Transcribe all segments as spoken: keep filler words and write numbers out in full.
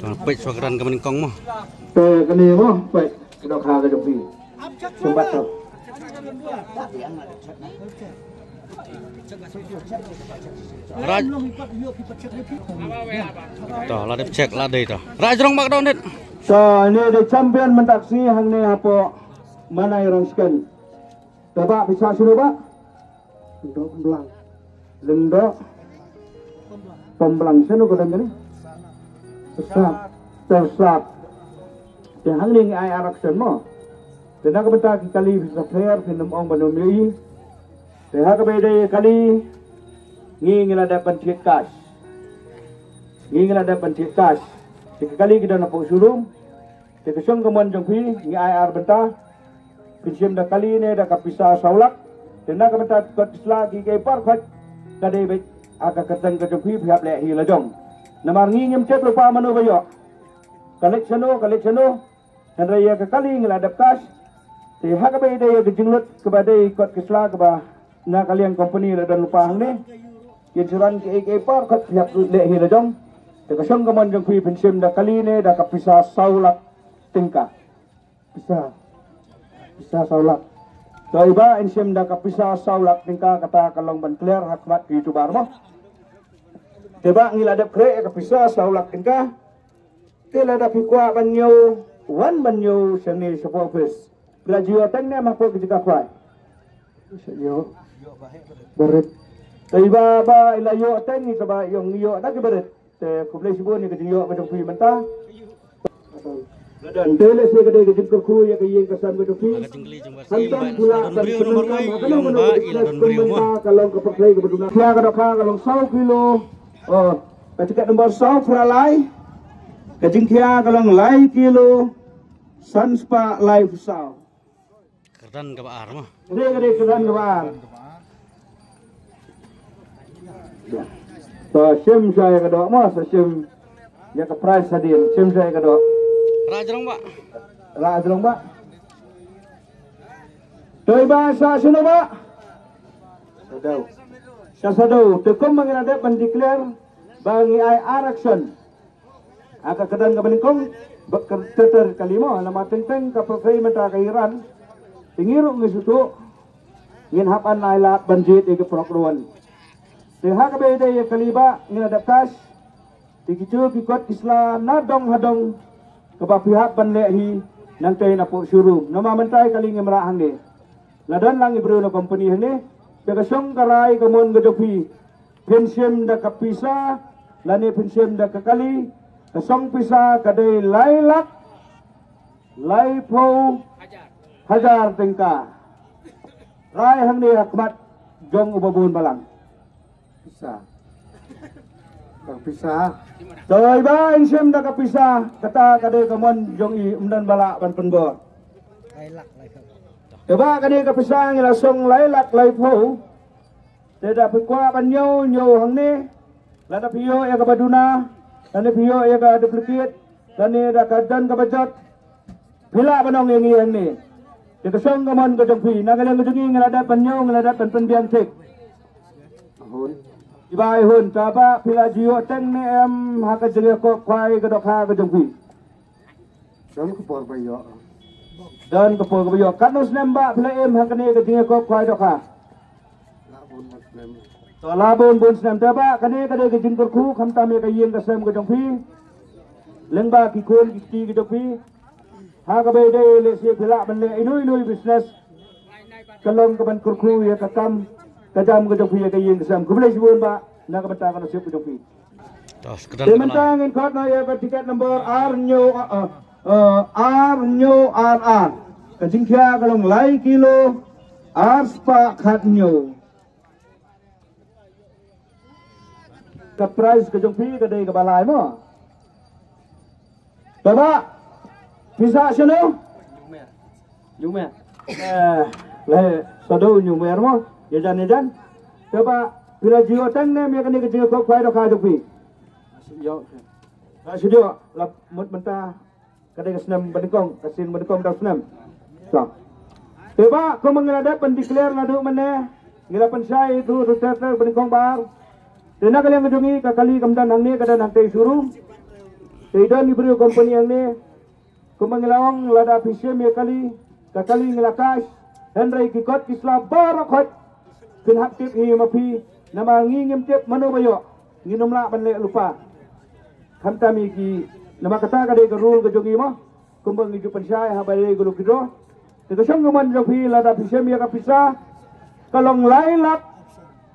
Peit shuwa ka ran ka nyngkong mo. Te kane mo, peit ka dohkha ka jong phi. Sumbat to. Raj. To, la dep check, la dei to. Raj rong bak don dit. To, ine dei champion mynta ka sngi hangne hapoh Manai Rong Sken. Te ba pisa shuh ba. Lyngdoh Pemblang. Lyngdoh Pemblang. Shano ka don kane? Pisa. Te pisa. Te hangne ngi ai action mo. Te na ka bynta ki kali pisa player phin ym ong ban ym ïohi. Te ha kaba ïadei kali ngi ngi la dep ban thied cash. Ngi ngi la dep ban thied cash. Te ki kali ki don hapoh showroom. Te ka shong ka mon jong phi ngi ai ar bynta. Phin shim da kali ne da ka pisa saw lak. Te na ka bynta kot sla ki kei por khot ka dei beit ha ka kyrteng ka jong phi phi hap leh hi la jong. Namar ngi ngim tip lypa mano ba ïoh. Ka leit shano, ka leit shano. Hynrei ïa ka kali ngi la dep cash. Te ha kaba ïadei ïa ka jinglut kaba dei kot ka sla kaba na ka liang company la don lypa hangne. Kin shu ran kiei kiei por khot phi hap leh hi la jong. Te ka shong ka mon jong phi phin shim da kali ne da ka pisa saw lak tyngka. Pisa. Pisa saw lak. To i Bah, in shim da ka pisa saw lak tyngka, kata ka long ban clear ha khmat ki YouTuber mo. Te Bah, ngi la dep khreh ka pisa saw lak tyngka. Te lada phi kwah ban ñiew, wan ban ñiew shane shapoh office. Phi la ju ïoh teng ne em hapoh ka jaka khwai? Sa ïoh barit. Te i Bah, Bah, i la ïoh teng, i sa Bah, ïoh ngi ïoh da ki barit. Te khublei shibun ïa ka jingïoh ka jong phi mynta. Te lehse ka dei ka jingkyrkhu ïa ka ïing ka sem ka jong phi. Hangta phi lah ban pyndonkam ha kano kano ka business kum mynta ka long ka pyrthei kaba duna. Khia ka dohkha ka long saw kilo. Oh, ka tiket nombor saw phra lai. Ka jingkhia ka long lai kilo san spah laiphew saw. Kyrdan kaba ar mo. Ka dei, ka dei kyrdan kaba ar. To shim sha ïa ka doh mo, sa shim ïa ka prize hadien, shim sha ïa ka doh. Rah jrong Bah. Rah jrong Bah. To i Bah, sa shano Bah? Shadow. Sha Shadow. Te kum ba ngi la dep ban declare ba ngi ai ar action. Ha ka kyrdan kaba nyngkong, ba kyrteng kali mo, namar teng teng ka pyrthei mynta ka ïaran. Te ngi ruh ngi sngewthuh ngin hap ban ai lad ban jied ïa ka prok ruan. Te ha kaba ïadei ïa kali Bah ngi la dep cash. Te kito ki kot ki sla na dong ha dong kaba phi hap ban leh hi nangtei napoh showroom. Namar mynta ïa kali ngim rah hangne. La don lang i briew na company hangne. Te ka shong ka rai ka mon ka jong phi. Phin shim da ka pisa lane phin shim da ka kali, ka song pisa ka dei lai lak laiphew hajar tyngka. Rai hangne ha khmat jong u babun balang. Pisa. Ka pisa. To i Bah, in shim da ka pisa, kata ka dei ka mon jong i, ym don ba lah ban pynbor. Te Bah, kane ka pisa ngi la song lai lak laiphew. Te da phi kwah ban ñiew, ñiew hangne. Lada phi ïoh ïa kaba duna, lada phi ïoh ïa ka duplicate, lane da ka don kaba jot, phi lah ban ong ïa ngi hangne. Te ka shong ka mon ka jong phi, na ka liang ka jong ngi ngi la dep ban ñiew, ngi la dep ban pynbiang thik. I Bah, i hun, te Bah phi la ju ïoh teng ne em ha ka jingïakob khwai ka dohkha ka jong phi? Don ka por ba ïoh. Don ka por ba ïoh. Katno snem Bah phi la im ha kane ka jingïakob khwai dohkha? La bun bun snem. To la bun bun snem. Te Bah kane ka dei ka jingkyrkhu khamtam ïa ka ïing ka sem ka jong phi. Lyngba ki khun ki kti ka jong phi. Ha kaba ïadei lehse phi lah ban leh ino ino i business. Ka long ka ban kyrkhu ïa ka kam ka jam ka jong phi ïa ka ïing ka sem. Khublei shibun Bah na ka bynta ka nusip ka jong phi. To, skdang. Te mynta ngin khot noh ïa ka tiket number ar hynñiew, uh, uh, ar hynñiew ar ar. Ka jingkhia ka long lai kilo ar spah khat hynñiew. Ka prize ka jong phi ka dei kaba lai mo. Te Bah, pisa shano? Ñiumer. Eh, le, Shadow Ñiumer mo. Ïajan, ïajan. Te Bah, phi la ju ïoh teng ne em ïa kane ka jingïakob khwai dohkha jong phi? Ïoh. Ka shu ïoh, la mut mynta ka dei ka snem ba nyngkong, ka sien ba nyngkong da u snem. To. Te Bah, kumba ngi la dep ban declare naduh mynne, ngi la pynshai ïa u, u ter ter ba nyngkong ba ar. Te na ka liang ka jong ngi ka kali kam don hangne, ka don hangtei showroom. Te don i briew company hangne, kumba ngi la ong, lada phi shim ïa kali, ka kali ngi la cash, hynrei ki kot ki sla baroh khoit, phin hap tip hi ma phi, namar ngi ngim tip mano ba ïoh, ngin ym lah ban leh lypa. Khamtam ïa ki, namar kata ka dei ka rule ka jong ngi mo, kumba ngi ju pynshai haba dei ka lucky draw. Te ka shong ka mon jong phi lada phi shim ïa ka pisa, ka long lai lak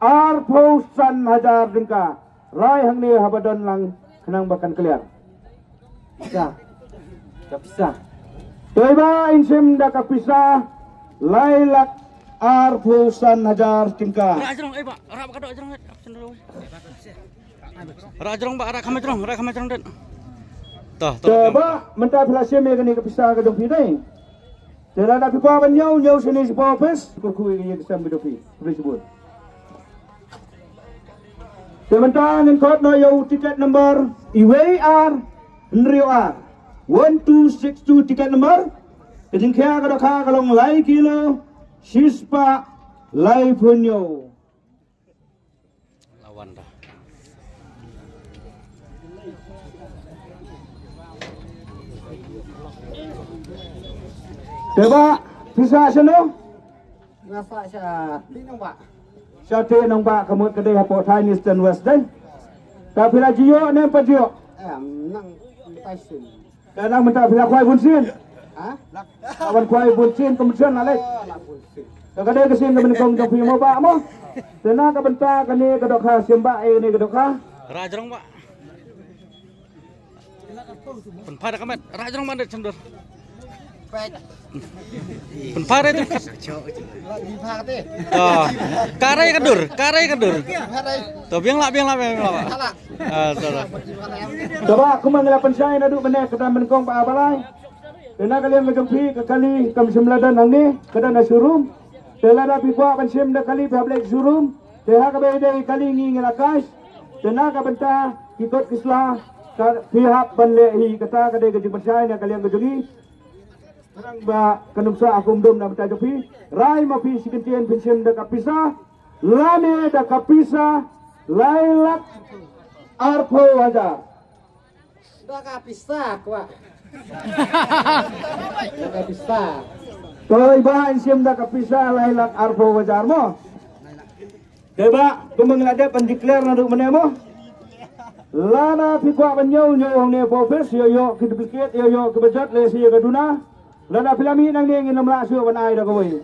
arphew san hajar tyngka. Rai hangne haba don lang khnang ba kan clear. Pisa. Ka pisa. Toi ba in shim da ka pisa lai lak arphew san hajar tyngka. Rah jrong, eh, ba, rah ba ka doh jrong, eh. Rah jrong ba, rah kham jrong, rah kham jrong, dad. Toh, toh. Te ba mynta phi la shim ïa kane ka pisa ka jong phi dei. Te lada phi kwah ban ñiew, ñiew shane shapoh office, ko khu ïa ka sem ka jong phi. Phi shibun. Te mynta ngin khot noh ïa u ticket number, iwei ar, hynriew ar. One two six two ticket number. Ka jingkhia ka dohkha ka long lai kilo, shispah, laiphew hynñiew. Lawan dah. Te ba, pisa shano? Nga sah sha Tih Nongbah. Sha Tih Nongbah, ka mut ka dei hapoh Thailand Eastern West dei. Ta phi la ju ïoh ne ym pat ju ïoh? Em, nang tai sien. Ka nang mynta phi la khwai bun sien. Ha? Ka ban khwai bun sien, ka bun sien la leh. Oh, la bun sien. Ka ka dei ka sien ka nyngkong jong phi mo bah mo. Te na ka bynta kane ka dohkha, shim bah ïa kane ka dohkha. Rah jrong bah. Pynphar ka met, rah jrong bah, dad, sendor. Peit. Pynphar ïa tu. Pynphar te. To. Ka rai ka dur, ka rai ka dur. Pynphar rai. To, biang lah, biang lah, biang lah, bah. Salah. Ah, salah. Te bah, kumba ngi la pynshai naduh mynne, ka dang nyngkong ba ar ba lai. Te na ka liang ka jong phi, ka kali kam shym la don hangne, ka don ha showroom. Te lada phi kwah ban shim da kali, phi hap leit showroom. Te ha kaba ïadei kali ngi, ngi la cash. Te na ka bynta ki kot ki sla, ka phi hap ban leh hi, kata ka dei ka jingpynshai na ka liang ka jong ngi. Tang ba kan ym sah kum dum na bynta jong phi. Rai ma phi shi kyntien, phin shim da ka pisa. Lane da ka pisa lai lak arphew hajar. Da ka pisa kwah. Da ka pisa. Toi ba in shim da ka pisa lai lak arphew hajar mo. Te bah, kumba ngi la dep ban declare naduh mynne mo. Lada phi kwah ban ñiew, ñiew hangne hapoh office, ïoh ïoh ki duplicate, ïoh ïoh ki bajot, lehse ïa ka duna. Lada phi la mih nangne, ngin ym lah shuh ban ai da kawei.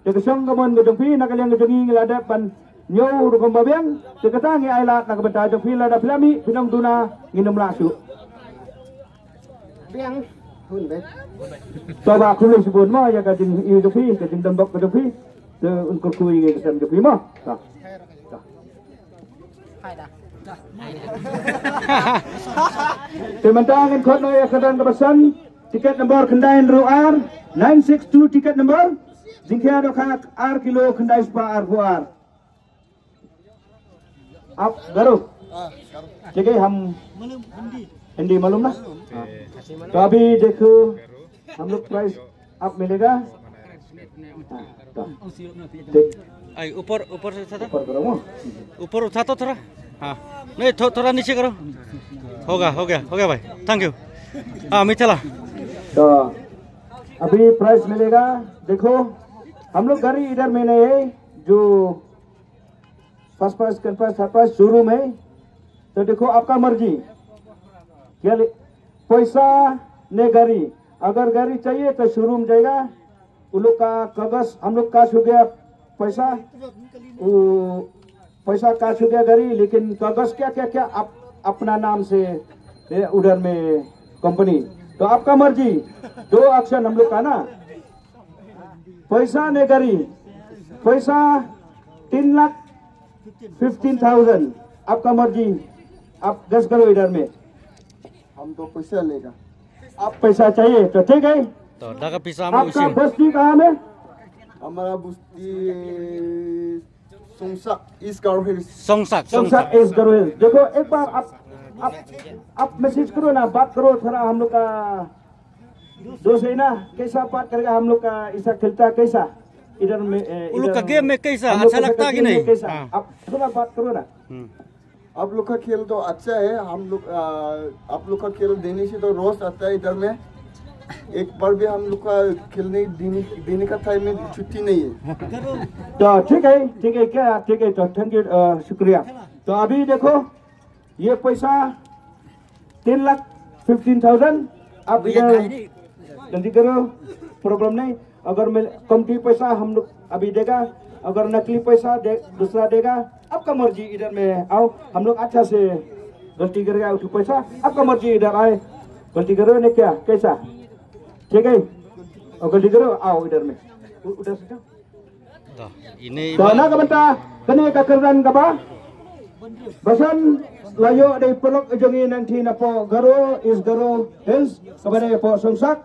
Te ka shong ka mon ka jong phi, na ka liang ka jong ngi, ngi la dep ban ñiew rukom ba biang. Te kata ngi ai lad na ka bynta jong phi, lada phi la mih, phi nang duna, ngin ym lah shuh. Biang hun be. To bah, khublei shibun mo ïa ka jingïohi jong phi, ka jingdon bok ka jong phi. Te un kyrkhu ïa ka sem jong phi mo. To. To. Te mynta ngin khot noh ïa ka dang kaba san, tiket number khyndai hynriew ar, nine six two tiket number. Jingkhia dohkha ar kilo khyndai spah arphew ar. आप गरो? ठीक है, हम हिंदी मालूम ना? हाँ। तो अभी देखो, हम लोग प्राइस आप मिलेगा। हाँ, तो, ठीक। Ai, ऊपर, ऊपर से उठा दो। ऊपर करो, हाँ। ऊपर उठा तो थोड़ा। हाँ। नहीं, थो-, थोड़ा नीचे करो। होगा, हो गया, हो गया भाई। Thank you। हाँ, मिथिला। तो अभी प्राइस मिलेगा। देखो, हम लोग गाड़ी इधर में नहीं है, जो first prize, second prize, third prize showroom है, तो देखो आपका मर्जी। क्या ले, पैसा ने गाड़ी, अगर गाड़ी चाहिए तो शोरूम जाएगा। उन लोग का कागज, हम लोग का हो गया पैसा, वो पैसा का हो गया गाड़ी, लेकिन कागज क्या क्या क्या आप अपना नाम से, ए, उधर में कंपनी। तो आपका मर्जी, दो ऑप्शन हम लोग का ना, पैसा ने गाड़ी, पैसा तीन लाख फिफ्टीन थाउजेंड, आपका मर्जी, आप गेस करो इधर में। हम तो पैसा लेगा। आप पैसा चाहिए तो ठीक है। तो ढाका पिसा में आपका उसी बस्ती कहाँ में? हमारा बस्ती सोंगसाक, ईस्ट गारो हिल्स। सोंगसाक, सोंगसाक, सोंगसाक। ईस्ट गारो हिल्स। देखो, एक बार आप, आप, आप मैसेज करो ना, बात करो थोड़ा हम लोग का दोस्त है ना, कैसा बात करेगा हम लोग का, ऐसा खेलता कैसा? इधर में, ए, उन लोग का इधर गेम में कैसा? हम लोग अच्छा का लगता कि गेम में नहीं? कैसा? हाँ। आप थोड़ा बात करो ना। हम्म। आप लोग का खेल तो अच्छा है, हम लोग, आ, आप लोग का खेल देने से तो रोज आता है इधर में। एक बार भी हम लोग का खेलने देने, देने का टाइम में छुट्टी नहीं है। तो ठीक है, ठीक है, क्या ठीक है, तो थैंक यू, शुक्रिया। तो अभी देखो, ये पैसा तीन लाख फिफ्टीन थाउजेंड। आप इधर जल्दी करो, प्रॉब्लम नहीं। अगर मैं कमती पैसा हम लोग अभी देगा, अगर नकली पैसा दे, दूसरा देगा, आपका मर्जी। इधर में आओ, हम लोग अच्छा से गलती कर गया, उठो पैसा, आपका मर्जी। इधर आए, गलती करो ने क्या, कैसा? ठीक है, और गलती करो, आओ इधर में। उ- उधर से जाओ। To, ini To na ka bynta kane ka kyrdan kaba ba san la ïoh da i paralok jong ngi nanti napoh Garo East Garo Hills kaba dei hapoh Songsak.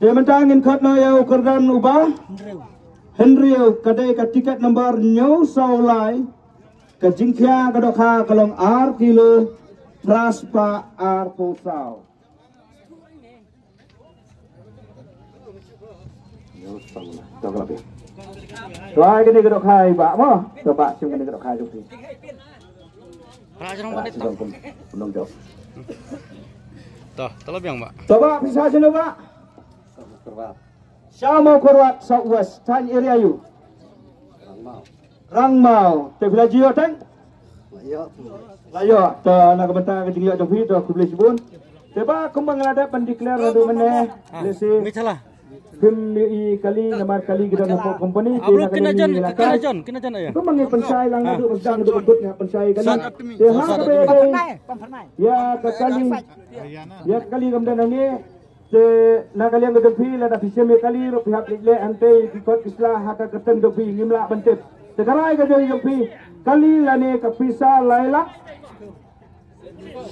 Te mynta ngin khot noh ïa u kyrdan uba hynriew, ka dei ka tiket number hynñiew saw lai, ka jingkhia ka dohkha ka long ar kilo phra spah arphew saw. To ai kane ka dohkha i bah mo. To bah, shim kane ka dohkha jong phi. Pra jong Ah, ba ne shim to. Kum, kum nong jong. To, to la biang bah. To bah, pisa shano bah? Sha Mawkyrwat South West, Thaiñ area ïa u. Rangmau, te phi la ju ïoh teng? La ïoh. To na ka bynta ka jingïoh jong phi to khublei shibun. Te bah kumba nga la dep ban declare naduh mynne, lehse phim ïohi kali namar kali ki don hapoh company, te na kali ngi la kai. Kumba ngi pynshai lang naduh ba sdang naduh ba kut nga pynshai kali. Te ha kaba ïadei ïa ka kali, ïa ka kali kam don hangne. Te na ka liang ka jong phi lada phi shim ïa kali ruh phi hap leit leh hangtei ki kot ki sla ha ka kyrteng jong phi, ngim lah ban tip. Te ka rai ka jong jong phi, kali lane ka pisa lai lak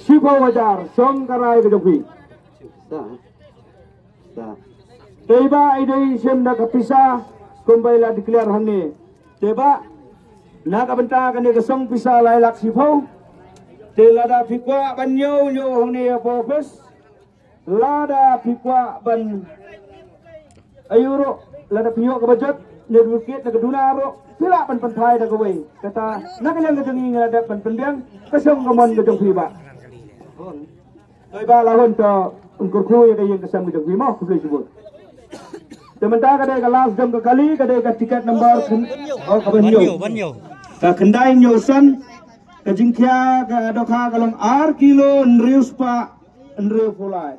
shiphew hajar, shong ka rai ka jong phi. Sa. Sa. Te i bah i dei shim da ka pisa kumba i la declare hangne. Te bah na ka bynta kane ka shong pisa lai lak shiphew. Te lada phi kwah ban ñiew, ñiew hangne hapoh office. Lada phi kwah ban ayu ruh, lada phi ïoh ka budget ne duplicate na ka duna ruh, phi lah ban pynphai da kawei. Kata na ka liang ka jong ngi nga la dep ban pynbiang ka shong ka mon ka jong phi bah. To i bah la hun to un kyrkhu ïa ka ïing ka sem ka jong phi mo, khublei shibun. Te mynta ka dei ka last jong ka kali, ka dei ka tiket number khyn-, oh, ka ban ñiew. Ban ñiew, ban ñiew. Ka khyndai hynñiew san, ka jingkhia ka dohkha ka long ar kilo hynriew spah hynriewphew lai.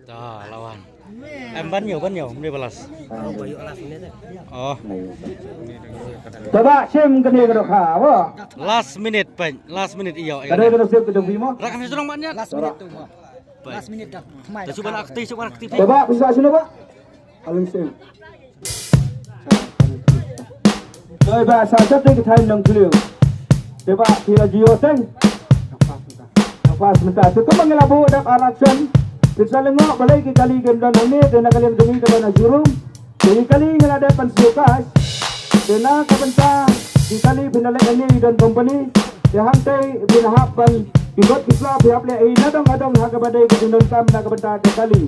Ta, lawan. Em, ban ñiew, ban ñiew, mne balas. Oh. To bah, shim kane ka dohkha, wa. Last minute, pen, last minute, iyo, iyo. Ka dei ka dohkha ka jong phi mo? Rakan sejrong ban ñiat. Last minute tu, wa. Last minute dah. Kemai. Dah cuba nak aktif, cuba nak aktif. To bah, pisa shano bah? Aling sim. Doi ba sa sa te ki thaiñ nongkhliew. Te ba phi la ju ïoh teng. Nang pass mynta. Te kumba ngi la buh dap election. Phin sa lyngngoh balei ki kali kim don hangne, te na ka liang jong ngi ka don ha showroom. Te ki kali ngi la dep ban siew cash. Te na ka bynta ki kali phin da leit hangne i don company. Te hangtei phin hap ban ki kot ki sla phi hap leh i na dong ha dong ha kaba dei ka jingdonkam na ka bynta ka kali.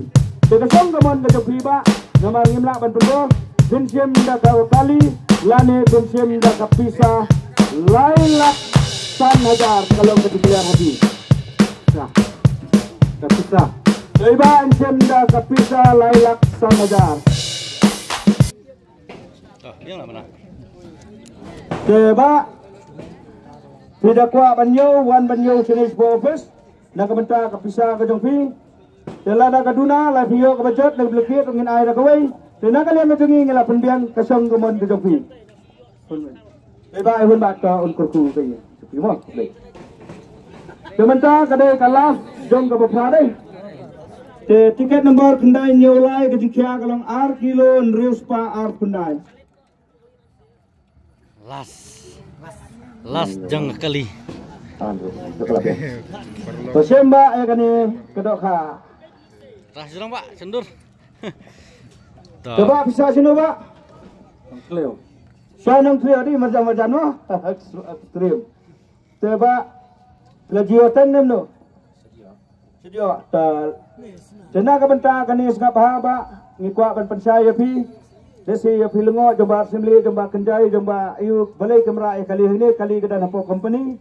Te ka shong ka mon ka jong phi bah. Namar ngim lah ban pynbor, phin shim da ka kali lane phin shim da ka pisa lai lak san hajar ka long ka declare ha phi. Ka, ka pisa. Te i bah in shim da ka pisa lai lak san hajar. To, liang lah mana? Te bah, phi da kwah ban ïoh, wan ban ïoh shane shapoh office. Na ka bynta ka pisa ka jong phi. Te lada ka duna la phi ïoh ka budget, la phi leh kit, ngin ai da kawei. Te na ka liang ka jong ngi ngi la pynbiang ka shong ka mon ka jong phi. Te bah, ai hun bah ta un kyrkhu ka ïa. Phi mo, dei. Te mynta ka dei ka last jong kaba phra dei. Te tiket number khyndai hynñiew lai, ka jingkhia ka long ar kilo hynriew spah arphew khyndai. Last. Last jong ka kali. To shim bah ïa kane ka dohkha. Tah jrong bah, shendur. To. Te bah pisa shano bah? Nongkhliew. Sha Nongkhliew dei marjan marjan mo. Extreme. Te bah la ju ïoh teng ne mano? Shu ïoh, ta, te na ka bynta kane sngap bha bah, ngi kwah ban pynshai ïa phi. Ïa shi ïa phi lyngngoh jong Bah Syiemlieh, jong Bah Kynjai, jong Bah Aiu, balei kim rah ïa kali hangne, kali ka don hapoh company.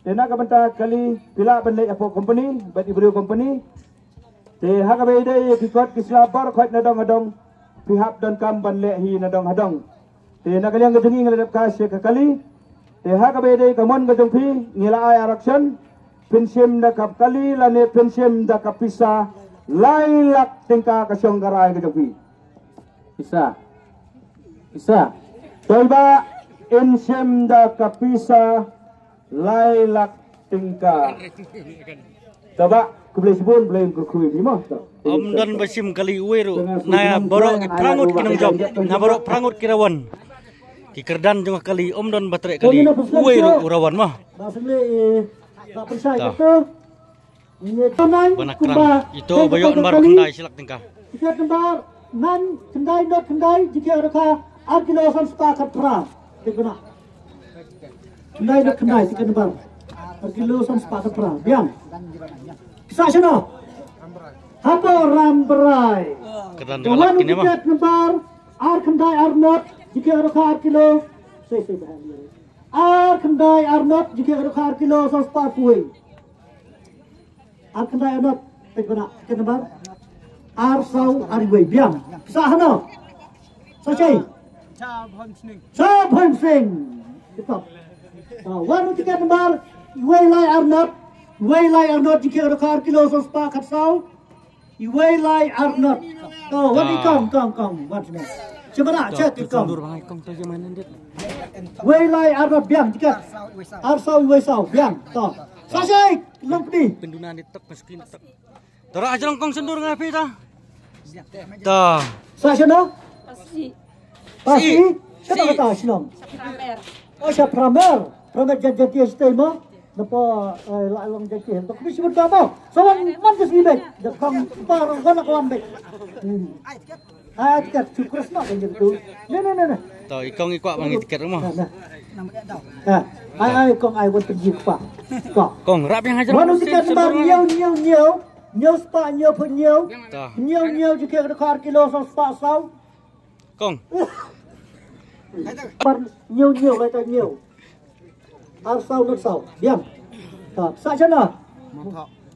Te na ka bynta kali phi lah ban leit hapoh company bad i briew company. Te ha kaba ïadei ïa ki kot ki sla baroh khoit na dong ha dong, phi hap donkam ban leh hi na dong ha dong. Te na ka liang ka jong ngi ngi la dep ka sha ka kali. Te ha kaba ïadei ka mon ka jong phi, ngi la ai action. Phin shim da ka kali lane phin shim da ka pisa lai lak tyngka ka shong ka rai ka jong phi. Pisa. Pisa. Te ba in shim da ka pisa lai lak tyngka. Te ba, khublei shibun, Blei un kyrkhu ïa phi mo. Ym don ba shim kali uwei ruh na baroh ki phra ngut ki nongjop, na baroh phra ngut ki rawan. Ki kyrdan jong ka kali ym don ba treh kali uwei ruh u rawan mo. Ba sngewleh, eh, ba pynshai kata. Ba na krang ito ba ïoh nambar khyndai shi lak tyngka. Tiket nambar nine khyndai not khyndai, jingkyrkhu ar kilo san spah khatphra. Te kena. Khyndai not khyndai, tiket nambar ar kilo san spah khatphra. Biang. Pisa shano? Hapoh Rambrai. Ka wan u tiket nambar ar khyndai ar not, jingkyrkhu ar kilo. Sei sei ba. Ar khyndai ar not, jingkyrkhu ar kilo san spah phew. Ar khyndai ar not, peit ba na, tiket nambar ar saw ar wei, biang. Sa hano? Sa shei? Sa Bhon Sing. Kitab. Sa wan u tiket nambar wei lai ar not, wei lai ar not, jingkyrkhu ar kilo san spah khatsaw. Wei lai ar not. To, wan i kong, kong, kong, wan sini. Cuba nak check i kong. Wei lai ar not, biang tiket. Ar saw wei saw, biang. To. Sa shei, long pdi. Pyndunan di tok, masukin tok. Tara aja long kong sendur ngai phi ta. Ta. Sa shano? Pasi. Pasi? Shano kata shnong? Oh, sha Pramer. Pramer jan jan tias tema. Napa, eh, la long jan tias. Tok ni sibut kama. Sawan man kes ni bek. Da kong par wan ak wan bek. Hmm. Ah, tiket tu Krisma kan jeng tu. Ne, ne, ne, ne. To, i kong i kwah bang i tiket rumah. Nah, nah. Ah, ai, ai, kong ai wan pergi kwah. Kong. Kong, rap yang aja. Wan u tiket nambar nyau, nyau, nyau. Nyau spah, nyau phew nyau. To. Nyau, nyau jingkyrkhu ar kilo san spah saw. Kong. Par nyau nyau lai ta nyau. Ar saw not saw. Biang. Ta, sa shano?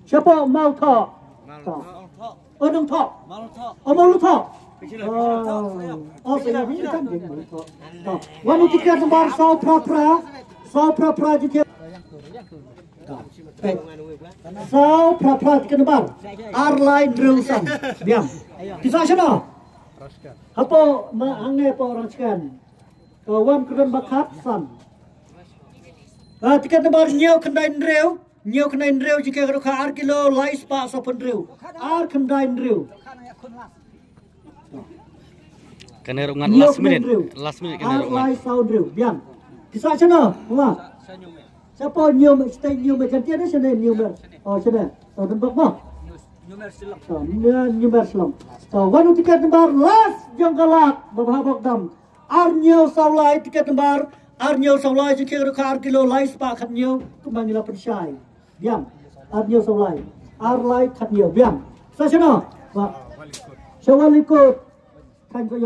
Shapoh Mawthoh. Ta. Oh, Nongthoh. Oh, Mawluthoh. Oh, oh, sa ïa ni kan ding Mawluthoh. Ta. Wan u tiket nambar saw phra phra. Saw phra phra jingkyrkhu. Saw phra phra tiket nambar ar lai hynriew san. Biang. Pisa shano? Hapoh ma hangne hapoh Rangshken. Ka wan kren ba khatsan. Ah, tiket nambar hynñiew khyndai hynriew, hynñiew khyndai hynriew jingkyrkhu ar kilo lai spah saw phew hynriew. Ar khyndai hynriew. Kane ruh ngat last minute. Last minute kane ruh ngat. Ar lai saw hynriew. Biang. Pisa shano? Wa. Shapoh New Mer, state New Mer, jantia ne shane New Mer. Oh, shane. Oh, dan bak mo. Oh, New Mer Shillong. Oh, wan u tiket nambar last jong ka lak, ba bha bok dam. Ar hynñiew saw lai tiket nambar, ar hynñiew saw lai jingkyrkhu ar kilo lai spah khat hynñiew, kumba ngi la pynshai. Biang, ar hynñiew saw lai, ar lai khat hynñiew, biang. Sa shano? Wa. Sha Walikut. Kan ko yo.